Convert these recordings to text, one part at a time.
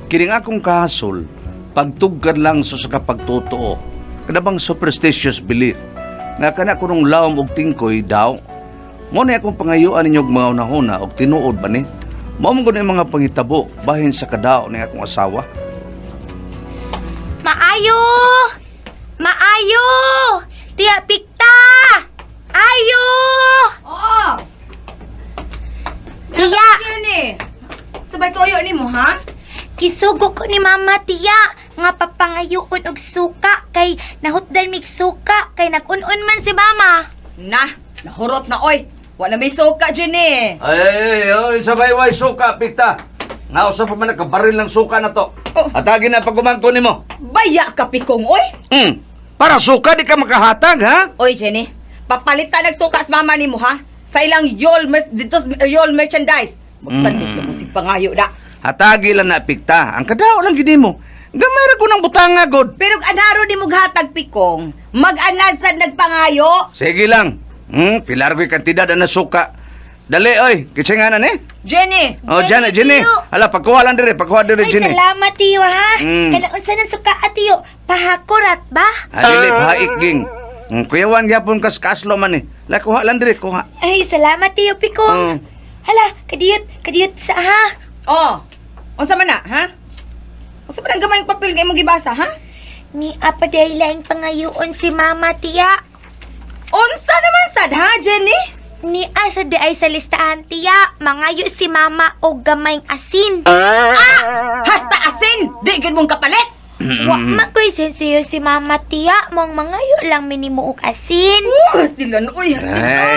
Kining akong kahasol, pagtugkad lang sa sa kapagtotoo. Kana bang superstitious belief nga kana kunong lawom og tingkoy daw. Mo ni akong pangayuan ninyo og mga unahuna og tinuod ba ni? Mao man gud ang mga pangitabo bahin sa kadao ni akong asawa. Maayo! Maayo! Tiya Pikta! Ayo! Oo. Tiya! Yun eh. Sabay toyo ni mo, ha? Kisugo ko ni Mama Tiya nga papangayoon og suka kay nahutdan mig suka kay nag-un-un man si Mama. Na, nahurot na oy. Wala may suka, Jenny. Ay, ay, ay, sabay way suka, Pikta. Nga usa pa man nakabaril ng suka na to. Oh. Atagi na pagumangko nimo. Baya ka pikong, oy. Para suka di ka makahatag, ha? Oy, Jenny. Papalitan nagsuka sa mama nimo, ha? Sa ilang yol dito sa yol merchandise. Magsandig na mo si pangayo da. Hatagi lang na Pikta. Ang kadao lang gid nimo. Gamay ra ko ng butanga god. Pero anaro di mo ghatag pikong, mag-anad sad nagpangayo. Sige lang. Pilar ko'y kantidad na suka. Dali, oy. Kitsinganan eh. Jenny, Oh, Jenny, Jenny, Jenny. Tiyo. Hala, pagkuha lang dire, pagkuha dire, Ay, Jenny. salamat Tiyo ha. Kana unsa nang suka ah, Tiyo? Pahakurat ba? Ah, dili, pahaik, ging. Kuyawan gyapon kas kaslo man eh. La, kuha lang dire, kuha. Ay, salamat Tiyo Pikong. Hala, kadiyot, kadiyot sa ha. Oh, unsa man na, ha? Unsa man ang gamay papel nga imong gibasa, ha? Ni apa dahil laing pangayoon si Mama Tiya. Unsa naman sad, ha, Jenny? Ni asa di ay sa listahan tiya, mangayo si Mama og gamayng asin. Ah! Hasta asin, di gid mong kapalit. Wa man ko'y sensiyo si Mama tiya, mong mangayo lang minimo og asin. Oh, hastilan, uy, hastilan.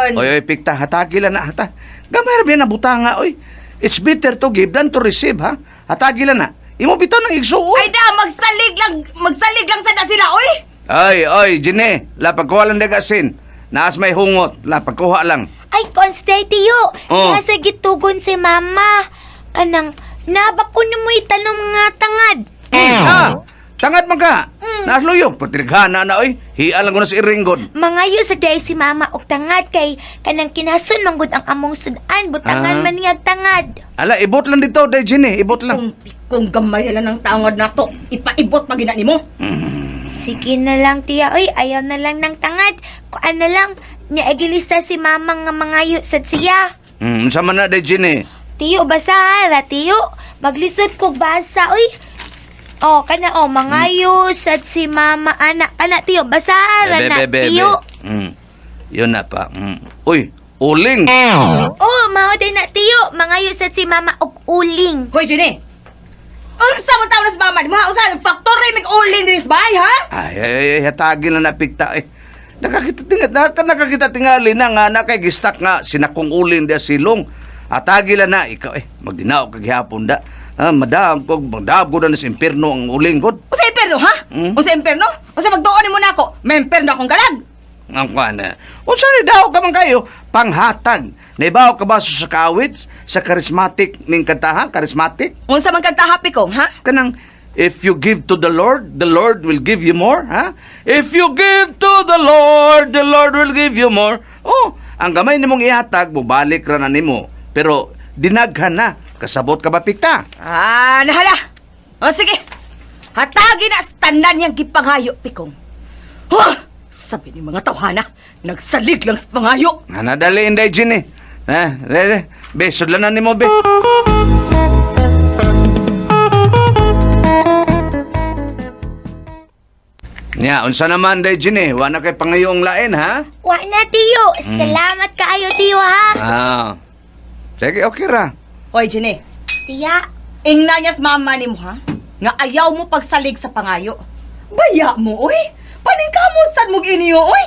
Oy, oy, Pikta, hatagi lang na, hata. Gamay ra biya na butanga, oy. It's better to give than to receive, ha? Hatagi lang na. Imo bitaw ng igsuon. Ay da, magsalig lang sad na sila, oy. Ay, oy, Jenny, la pagkuha lang daga asin. Naas may hungot, la pagkuha lang. Ay, konstay tiyo, Oh. niya sa gitugon si Mama. Kanang, nabako na mo'y tanom nga tangad. Ha? Tangad man ka. Naas luyo, patirghana na oy. Hiya lang ko na si Iringon. Mangayo sa day si Mama og tangad kay kanang kinasun manggod ang among sudan, butangan man niya og tangad. Ala, ibot lang dito, day Jenny, ibot lang. Kung pikong gamay lang ng tangod na to, ipaibot pa gina nimo. Sige na lang, tiya. Oy, ayaw na lang ng tangad. Kuan na lang, niagilista si mama nga mangayo sad siya. Unsa man na day Jenny? Tiyo, basa ha, ra, tiyo. Maglisod kog basa, oy. Oh, kana oh, mangayo sad si mama ana. Kana tiyo, basa ra na, tiyo. Yun na pa. Uy, uling. Oh, mao day na tiyo, mangayo sad si mama og uling. Hoy, Jenny. Unsa man taon na sa mama nimo, ha? Unsa factory mig ulin dinis bay, ha? Ay, ay, ay, hatagi lang na pikta eh. Nakakita tinga, nakakita tingali na nga na kay gistak nga sinakong ulin dia silong. Atagi lang na ikaw eh magdinaw kag gihapon da. Ah, madam ko magdab ko na sa impierno ang uling god. Unsa imperno, ha? Unsa imperno? Unsa magduon nimo nako? May imperno akong galag. Ang kuan na. Unsa ni daw ka man kayo panghatag. Naibaw ka ba sa kawit sa charismatic ning kantahan, charismatic? Unsa man kanta happy kong, ha? Kanang if you give to the Lord will give you more, ha? If you give to the Lord will give you more. Oh, ang gamay nimong ihatag, mubalik ra na nimo. Pero dinaghan na. Kasabot ka ba pikta? Ah, nahala. O sige. Hatagi na sa tanan niyang gipangayo, pikong. Huh! Sabi ni mga tawhana, nagsalig lang sa pangayo. Ana dali inday Jenny. Ha, dali. Be, sudlanan nimo be. Nya, unsa naman day Jenny? Wa na kay pangayong lain ha? Wa na tiyo. Salamat kaayo tiyo ha. Ah. Sige, okay ra. Hoy, Jenny. Tiya, Ingna niya sa mama nimo, ha? Nga ayaw mo pagsalig sa pangayo. Baya mo, oy. Paningkamot sad mo iniyo, oy.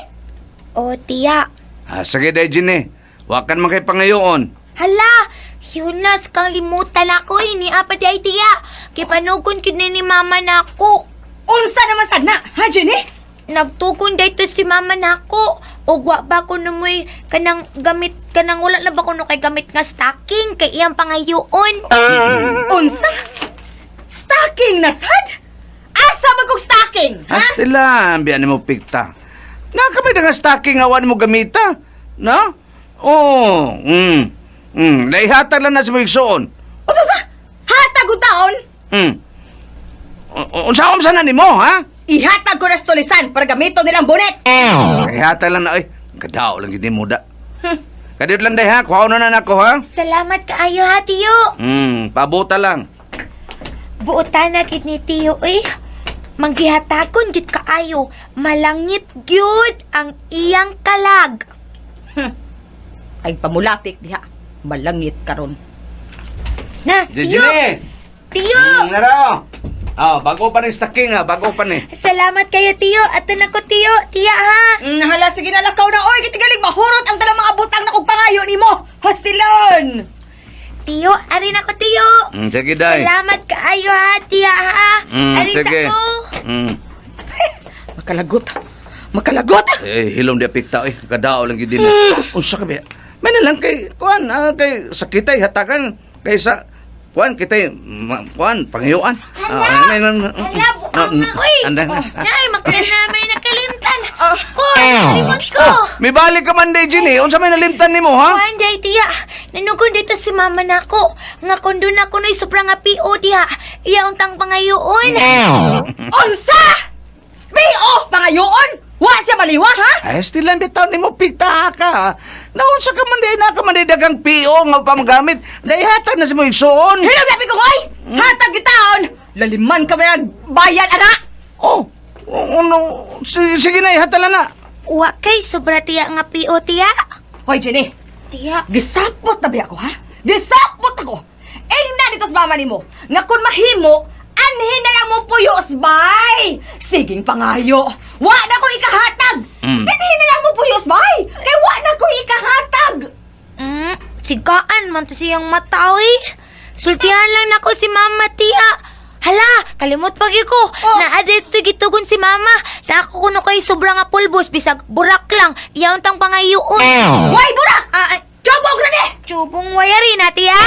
oh tiya. Ah, sige day Jenny. Wa kan man kay pangayoon. Hala, Yunas, kang limutan ako eh, ni apa di ay tiya. Kipanugon kid ni mama nako. Unsa naman sad na, ha, Jenny? Nagtugon dayto si mama nako. Og wa ba ko numoy kanang gamit kanang wala na ba ko no kay gamit nga stocking kay iyang pangayoon. Unsa? Stocking na sad? Asa man kog stocking, ha? Astila, biyan nimo pikta. Nakamay nga stocking nga wa nimo gamita. No? Oh. Naihatag lang na sa mga igsoon. Unsa unsa? Hatag og taon? Unsa na nimo, ha? Ihatag ko na sa tulisan para gamito nilang bonet. Ihatag lang na oy. Kadao lang gid nimo da. Kadiyot lang day ha, kuhaon na nako ha. Salamat kaayo ha, tiyo. Pabuta lang. Buotan na gid ni tiyo, uy. Manggihatagon gid kaayo. Malangit gyud ang iyang kalag. Ay pamulatik diha. Malangit karon. Na, tiyo. Jijini. Tiyo. Naro. Oh, bago pa ni stocking ha, bago pa ni. Salamat kayo, tiyo. Ato na ko, tiyo. Tiya, ha. Hala, sige na lakaw na. Oy, kitigalig mahurot ang tanang mga butang na kog pangayo nimo. Hastilon. Tiyo, ari na ko, tiyo. Sige day. Salamat kaayo, ha, tiya, ha. Ari sa Sige. ko. Makalagot. Makalagot. Eh, hilom di apikta oy. Kadao lang gid din. Unsa ka ba? May na lang kay kuan kay sakitay hatakan kay sa kuan kitay kuan pangayuan. Hala! May na- Hala, buang na, uy. Anday na. Nay, magkana may nakalimtan. Ko, nalimot ko. Oh, may balik ka man day Jenny. Unsa may nalimtan nimo ha? Kuan day, tiya. Nanugon dito si mama nako. Nga kondo na ko no'y sobra nga PO diha. Iya untang pangayoon. Unsa? B.O. pangayoon? Wa siya baliwa, ha? Ay, still lang bitaw nimo pikta ka. Naunsa ka man day na ka man day dagang PO nga pamagamit. Dayhatan na si mo igsuon. Hilom na ko, oy! Hatag gitaon! Laliman ka may bayan, ana! Oh, ano, sige na, ihatala na. Wa kay sobra tiya nga PO tiya. Hoy, Jenny, Tiya. gisapot na biya ko, ha? Gisapot ako! Ingna dito sa mama nimo, nga kung mahimo, anhin na lang mo puyos, bay! Siging pangayo, wa na ko ikahatag! Anhin na lang mo puyos, bay! Kay wa na ko ikahatag! Sigaan man to siyang mata, oy. Sultihan lang nako si mama tiya. Hala, kalimot pag ko. Oh. Naa dito gitugon si mama. Na ako kuno kay sobra nga pulbos bisag burak lang. Iya untang pangayoon. Way, burak! Ah, ay, Jobong na ni! tubong wayari na tiya.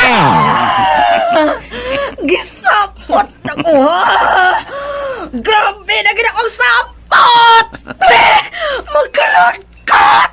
Gisapot ako, ha? Grabe na gid akong sapot! Eh, magkalagkat!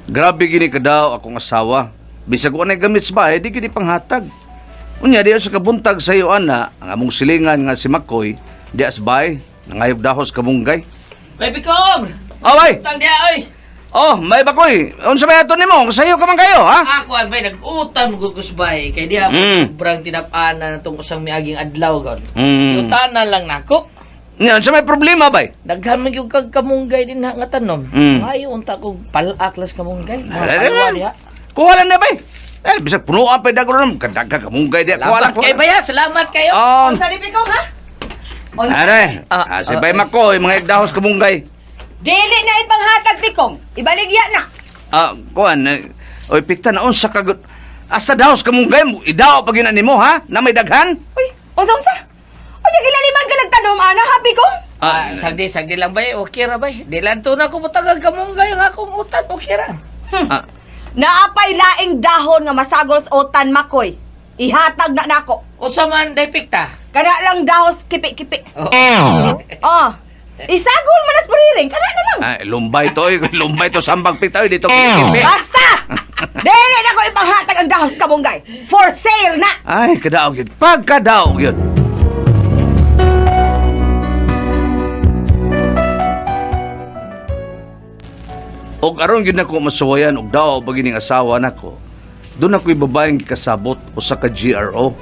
Grabe gini kadaw akong asawa. Bisag wa nay gamit sa bahay, di gini panghatag. Unya diya sa kabuntag sa iyo ana, ang among silingan nga si Makoy, diya sa bahay, nangayog dahos kamunggay. May pikong! Oh, bay! Utang diha, oy! Oh, may bakoy. Unsa may ato nimo? Sayo ka man kayo, ha? Ako, ay bay, nag-utang mo kusbay. Kay diha, sobrang tinap-ana na itong usang miaging adlaw kon. Iutanan lang nako. Nya, unsa may problema bay? Daghan man gyud kag kamunggay din ha nga tanom. Maayo unta kog palaklas kamunggay. Mga palwa diha. Kuha lang na bay. Eh, bisag punuan pa dagro nam kadagha kamunggay diha. Kuha lang. Salamat kay baya, salamat kayo. Oh, Unsa ni Pikong, ha? Unsa? are. Ah, Ah, si bay ah, Makoy, mga dahos kamunggay. Dili na ipanghatag, Pikong. Ibaligya na. Ah, kuan, eh, oy pikta na unsa ka hasta dahos kamunggay mo, idaw pag yun nimo ha? Na may daghan? Uy, unsa unsa? Uy, gilaliman ka lang tanom, ana, ha, Pikong? Ah, sagdi, sagdi lang bay, okay ra bay. Di lang to na ko butang kamunggay ang akong utan, okay ra. Ah, Naapay laing dahon nga masagol sa utan, Makoy. Ihatag na nako. Unsa man day pikta? Kana lang dahos kipi-kipi. Oh. Oh. Isagol man as puriring, kana na lang. ay, lumbay to, oy, lumbay to sambag pikta oy dito kipi. Basta! Dili na ko ipanghatag ang dahos kabunggay. For sale na! Ay, kadaog yun. Pagkadaog yun. Og aron gyud nako masuwayan og daw pag ining asawa nako. Doon ako'y babaeng gikasabot usa ka GRO.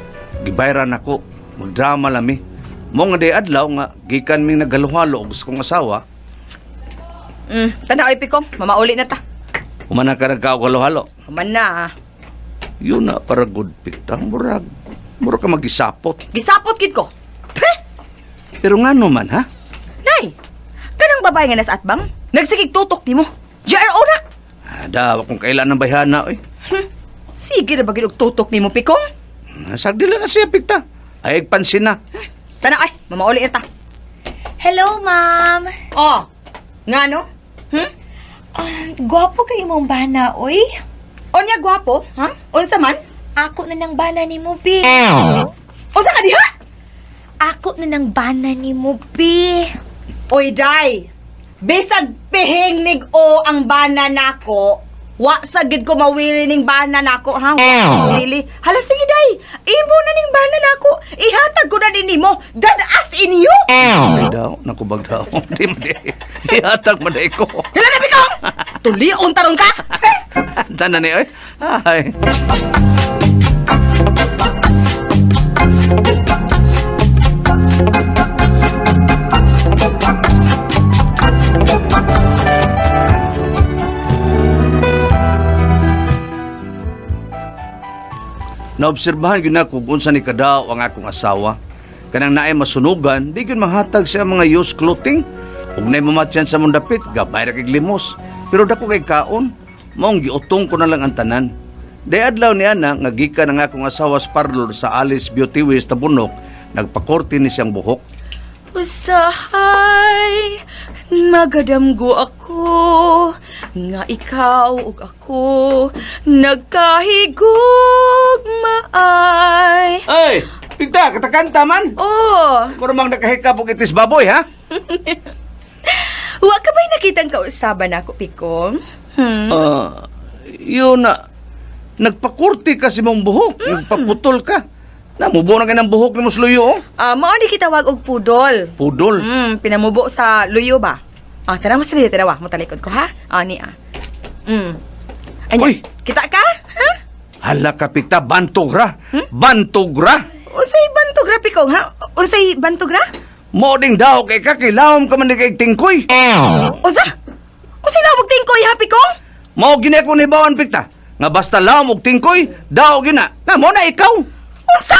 Gibayran nako, magdrama lami. Mo nga day adlaw nga gikan mi naghaluhalo og sa kong asawa, Tanaw ay Pikong, mamauli na ta. humana ka nagkaog halo-halo. Human na. ah. Yun na para good pikta murag. Murag ka magisapot. Gisapot gid ko. Peh! Pero ngano man ha? Nay, kanang babae nga nasa atbang, nagsigig tutok nimo. GRO na. Ah, daw kung kailan ang bayhana oy. Sige na ba gid og tutok nimo, Pikong? Sagdila na siya pikta. Ay pansin na. Tanaw ay, mamauli na ta. Hello, ma'am. Oh, ngano? Ah, gwapo kayo mong bana, oy. Onya gwapo, ha? Unsa man? Ako na nang bana ni mo, Bi. Unsa ka diha? Ako na nang bana ni mo, Bi. Oy, day. Bisag pihing nig-o ang bana nako, wa sa gid ko mawili ning bana nako, ha? Wa ko mawili. Hala sige, day. Imo na ning bana nako. Ihatag ko na din nimo. Dad-as inyo. Ay daw, nakubag daw. Di mo di. Ihatag man di ko. Hala na bikaw. Tulion taron ka. Tanan ni oy. Ay. Naobserbahan gyud nako kung unsa ni kadaw ang akong asawa. Kanang naay masunugan, di gyud mahatag siya mga used clothing. Ug naay mamatyan sa mong dapit, gabay ra kay limos. Pero dako kay kaon, maong giutong ko na lang ang tanan. Day adlaw ni ana nga gikan ang akong asawa sa parlor sa Alice Beauty Ways Tabunok, nagpakorte ni siyang buhok. Usahay, magadamgo ako, nga ikaw ug ako nagkahigugmaay. Ay, pigta katakanta man. Oh, Mura mang nakahikap og itis baboy ha? wa ka ba'y nakitang kausaban ako, Pikong? Hmm? Ah, yun na nagpakorte ka si mong buhok, nagpaputol ka. Namubo na kay ng buhok ni Musluyo oh. Ah, mao ni kitawag og pudol. Pudol. Pinamubo sa luyo ba? Ah, tanawa sa dili, tanawa. Mutalikod ko, ha? Ah, ni ah. Anya, Uy! kita ka? Ha? Hala ka pita, bantog ra. Bantog ra. Unsay bantugra, Pikong, ha? Unsay bantugra? Mo ding daw kay ka kilawom ka man di kay tingkoy. Unsa? Unsay lawag tingkoy, ha, Pikong? Mao gini ako nibawan pikta. Nga basta lawom og tingkoy, daw gina. Na mo na ikaw. Unsa?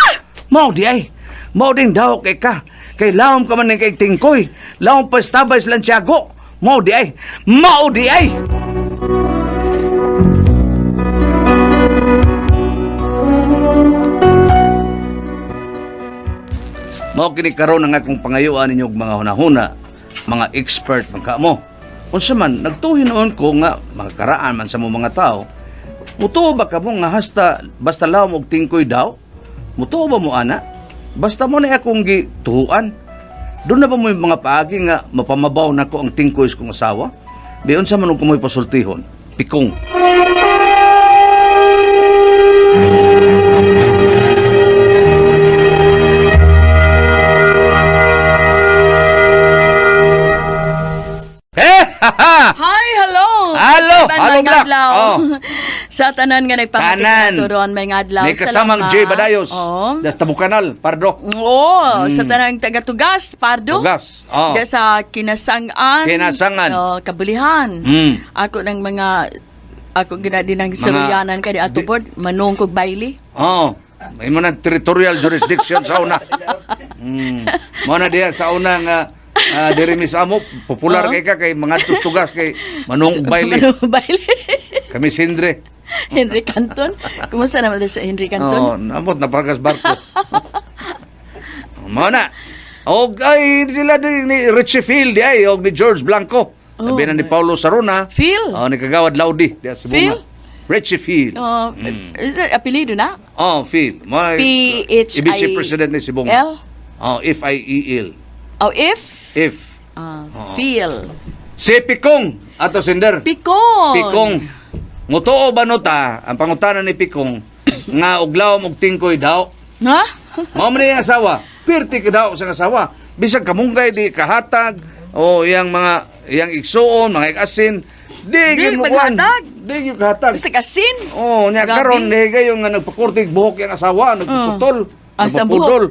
Mao di ay. Mao ding daw kay ka. Kay lawom ka man di kay tingkoy. Lawom pa stabay sa Lantiago. Mao di ay. Mao di ay. Mao kini karon ang akong pangayuan ninyo og mga hunahuna, mga expert man ka mo. Unsa man nagtuhin noon ko nga mga karaan man sa mo mga tao. Mutuo ba kamo nga hasta basta lawom og tingkoy daw? Mutuo ba mo ana? Basta mo na akong gituhuan. Doon na ba mo yung mga paagi nga mapamabaw nako ang tingkoy sa kong asawa? Di unsa man og kumoy pasultihon? Pikong. Eh! Ha ha! Hi, hello! Hello, Tanan hello, may Black. ngadlaw. Oh. Sa tanan nga nagpamatik Tanan. na turon may ngadlaw. May kasamang Salamat. Jay Badayos. Oo. Das Tabukanal, Pardo. Oo, sa tanang taga-Tugas, Pardo. Tugas. Oh. Da sa Kinasangan. Kinasangan. Oh, Kabulihan. Ako ng mga ako gina din ang saruyanan kay ato board manong kog baili. Oo. May mga territorial jurisdiction sa una. Mo na diya sa una nga diri mi sa amo popular kay ka kay mga tustugas kay Manong Bailey. Manong Bailey. Kami sindre. Henry Canton. Kumusta naman sa Henry Canton? Oo, namot napagas barko. Mo na. Og ay sila di, ni Richie Field di ay og ni George Blanco. Oh, Labi na ni Paulo Sarona. Phil. Oh, ni Kagawad Laudi diya sa Bunga. Phil? Richie Field. Oh, is it apelyido na? Oh, Phil. Mo P H I EBC President ni Sibonga. L? Oh, F I E L. Oh, if? If. Ah, Oo. Phil. Si Pikong, ato sender. Pikon. Pikong. Mutuo ba no ta, ang pangutana ni Pikong, nga uglawom og tingkoy daw. Ha? Mao man ang asawa, pirti ka daw sa asawa. Bisag kamunggay di kahatag o iyang mga iyang igsuon, mga ikasin, di Di gyud mo kuan. paghatag. Di gyud kahatag. Bisag asin. Oh, nya Grabe. karon ni gayon nga nagpakurtig buhok iyang asawa, nagpuputol, Ah, sa nagpapudol.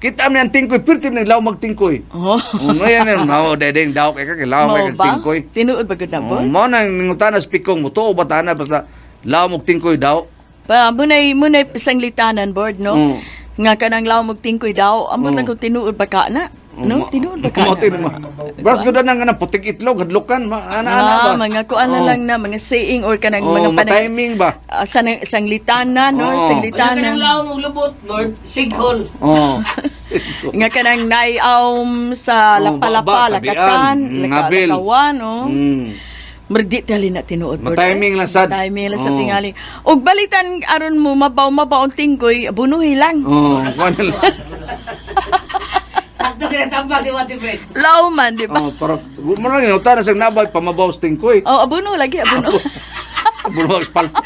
Kita man ang tingkoy, pirti man law magtingkoy. Oh. Oh, ngayon yan, mao dedeng daw kay ka kilaw Mao may ba? tingkoy. Tinuod ba gud na Oh, boy? mao nang nangutana sa Pikong, mutuo ba tana basta law og tingkoy daw. Pa munay munay sanglitanan board no. Mm. Nga kanang law magtingkoy daw, ambot Mm. lang kung tinuod ba ka na. No, tinuod ba ka Mao na? tinuod. Bras ko na nga putik itlog hadlukan ma ana ana Ah, ba. mga kuan na Oh. lang na mga saying or kanang Oh, mga panay timing ba? Ah, sanglitanan no, Oo. Ano sanglitanan. kanang lawom og lubot, Lord? Sighol. Oh. Nga kanang naiawm sa Oh, lapalapa, ba- ba, lakatan, tabian, ngabil. lakawan, oh. Murag di tali na tinuod. Bord, Ma-timing eh. lang sad. Timing lang sa Oo. tingali. Og balitan aron mo mabaw mabaw ang tingkoy, bunuhi lang. Oh, kuan lang. Sakto kinatambak ni Mati Fritz. Law man, di ba? Oh, pero mo lang inutan sa nabay pamabaw sa tingkoy. Oh, abuno lagi, abuno. Bunuh sa palpo.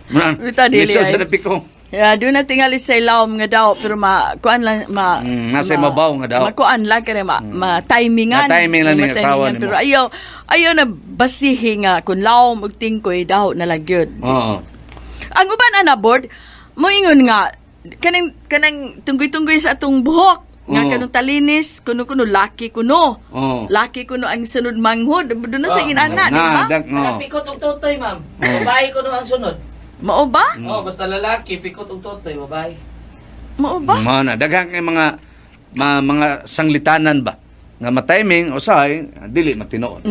Muna, Bitaw, dili lisod ay. sa napikong. Yeah, doon na tingali sa lawom nga daw pero ma kuan lang ma Nasa mabaw nga daw. Makuan lang kay ma, ma-timingan. Ma-timing lang ning asawa Ma-timingan. nimo. Pero ayaw ayaw na basihi nga kun lawom og tingkoy daw na lang gyud. Oo. Ang uban ana board moingon nga kanang kanang tunggoy-tunggoy sa atong buhok nga kanong talinis kuno kuno laki kuno. Oo. Laki kuno ang sunod manghod. Doon na sa inana, di ba? Na, oo. Pikot og totoy, ma'am. Babae ko naman ang sunod. Mao ba? Oh, basta lalaki, pikot og totoy, babae. Mao ba? Mao na daghang kay mga mga sanglitanan ba nga ma-timing usahay dili matinuod.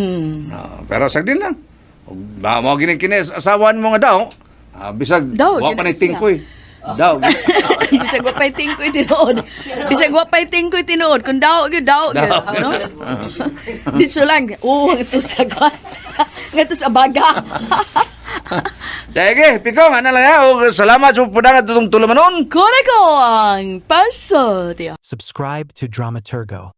Pero sagdi lang. Ug ba mo gini kini asawan mo nga daw, bisag Daw, wa pa gini ni siya. tingkoy. Daw. Bisag wa pay tingkoy tinuod. Bisag wa pay tingkoy tinuod. Kun daw gyud daw gyud, Daw. no? Dito lang. Oo, ngadto sa kwan. Ngadto sa baga. Sige, pikong ana lang ha. Ug salamat sa pudangan tutong tulumanon. Kuno ko ang paso. Subscribe to Dramaturgo.